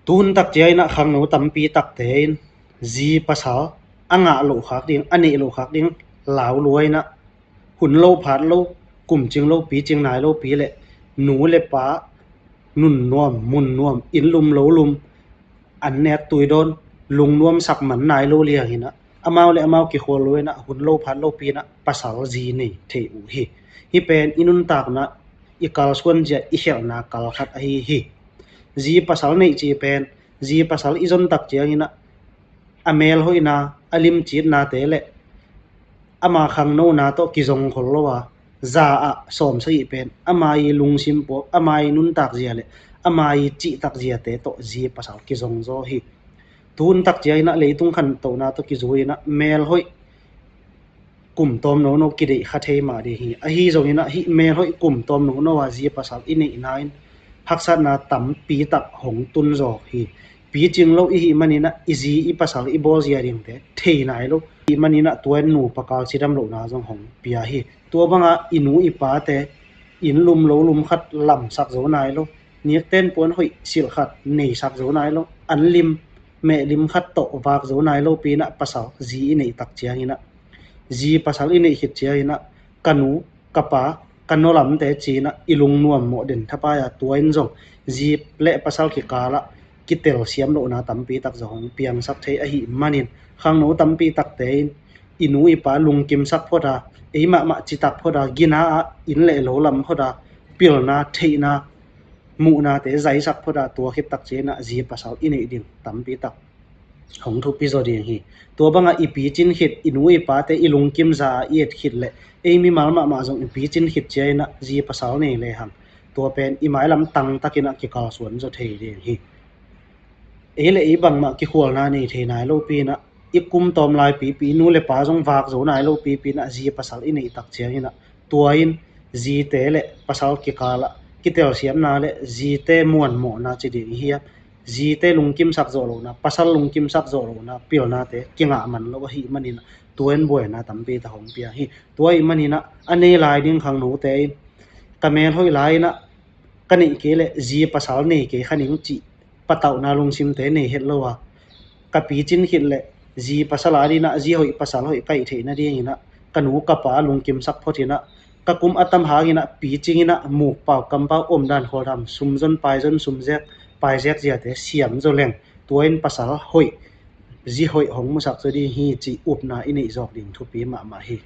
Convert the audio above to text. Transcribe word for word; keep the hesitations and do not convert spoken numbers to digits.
Tuhun tak ciangin ah khangno tampi takte in zi pasal a ngah loh khak ding, a neih loh khak ding lau lua in ah, hun lo phat lo, kum cing lo, pi cing nai lo pi le nu le pa nun nuam, mun nuam, inn lum lo lum, an nek tui dawn, lungnuam sak man nai lo liang in ah, amau le amau kikhual lua in ah, hun lo phat lo pi in ah pasal zi nei thei uh hi. Hih pen i nuntakna, i kalsuan zia, i khelhna kal khat ahi hi. Zi pasal neih ci pen, zi pasal i zon tak ciangin ah, a melhoihna, a limcitnate le ama khangnona tawh kizong khol lo a, za ah sawm sagih pen ama i lungsim puak, ama i nuntak zia le ama i cihtak ziate tawh zi pasal kizong zaw hi. Tuhun tak ciangin ah leitung khantohna tawh kizui in ah melhoih kum tawm nono kideih kha thei mah ding hi. Ahi zongin ah hih melhoih kum tawm nono a zi pasal i neihna in haksatna tampi tak hong tun zawk hi. Picing lo i hih manin ah i zi i pasal i bawl zia dingte thei nai lo. Hih manin ah tua in nupa kal cidam lohna zong hong pia hi. Tua bangah i nu i pate inn lum lo lum khat lamsak zo nai lo, nikten puan hoih silh khat neisak zo nai lo, an lim meh lim khat tawh vak zo nai lo pi in ah pasal zi i neih tak ciangin ah, zi pasal i neih khit ciangin ah, ka nu, ka pa, ka naw lamte ci in ah i lungnuam mawh den thapai a, tua in zong zi le pasal kikal ah kitelsiam lohna tampi tak zong hong piangsak thei ahih manin, khangno tampi takte in i nu i pa lungkimsak phot a, ei mahmah citak phot a, gina ah inn le lo lam phot a, pilna, theihna, muhnate zaisak phot a, tua khit tak ciangin ah zi pasal i neih ding tampi tak hong thupi zaw ding hi. Tua bangah i picin khit, i nu i pate i lungkim za a i et khit le ei mimal mahmah zong i picin khit ciangin ah zi pasal nei lehang, tua pen i mailam tangtakin ah kikalsuan zaw thei ding hi. Ei le ei bangmah kikhualna nei thei nai lo pi in ah, i kum tawm lai pipi, nu le pa zong vak zo nai lo pipi in ah zi pasal i neih tak ciangin ah, tua in zite le pasal kikal ah kitelsiamna le zite muanmawhna ci ding i hiam, zite lungkimsak zawh lohna, pasal lungkimsak zawh lohna pilnate kingah man lo ahih manin ah, tua in buaina tampi tak hong pia hi. Tua ahih manin ah a nei lai ding khangnote in, ka melhoih lai in ah ka neih kei le zi pasal nei kei kha ning cih patauhna lungsimte nei het lo a, ka picin khit le zi pasal adingin ah zi hoih pasal hoih kaih theih nadingin ah ka nu ka pa lungkimsak phot in ah, ka kum a tam hangin ah picing in ah mukpau kampau, omdan khawldam, sumzon paizon, sumzek paizek ziate siam zaw leng, tua in pasal hoih, zi hoih hong musak zaw ding hi cih upna i neih zawk ding thupi mahmah hi.